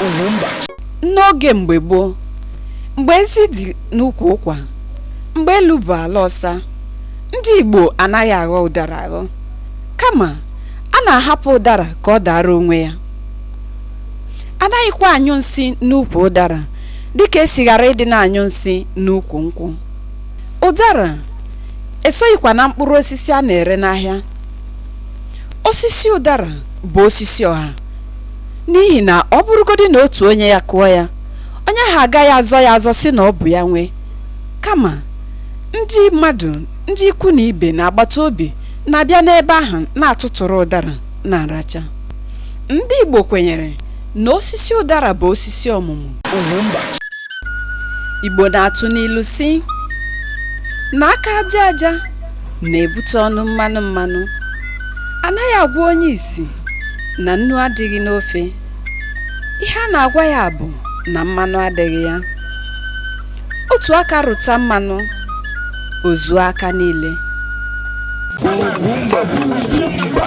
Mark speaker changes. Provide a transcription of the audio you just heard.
Speaker 1: Ugwumba.
Speaker 2: N'oge mgbe gboo, mgbe ezi dị n'ukwu ụkwa, mgbe elu bụ ala ọsa, ndị Igbo anaghị aghọ ụdara aghọ, kama a na-ahapụ ụdara ka ọ daara onwe ya. Anaghịkwa anyụ nsị n'ukwu ụdara dịka e si ghara ịdị na-anyụ nsị n'ukwu nkwụ. Ụdara esoghịkwa na mkpụrụ osisi a na-ere n'ahịa. Osisi ụdara bụ osisi ọha n'ihi na ọ bụrụgodị na otu onye ya kụọ ya, onye ahụ agaghị azọ ya azọ sị na ọ bụ ya nwe, kama ndị mmadụ, ndị ikwu na ibe na agbata obi na-abịa n'ebe ahụ na-atụtụrụ ụdara na-aracha. Ndị Igbo kwenyere na osisi ụdara bụ osisi ọmụmụ.
Speaker 1: Ugwumba.
Speaker 2: Igbo na-atụ n'ilu sị na aka aja aja na-ebute ọnụ mmanụ mmanụ. Anaghị agwa onye isi na nnu adịghị n'ofe. Ihe a na-agwa ya bụ na mmanụ adịghị ya. Otu aka rụta mmanụ, o zuo aka niile.
Speaker 1: Ugwumba bụ ugwu mba.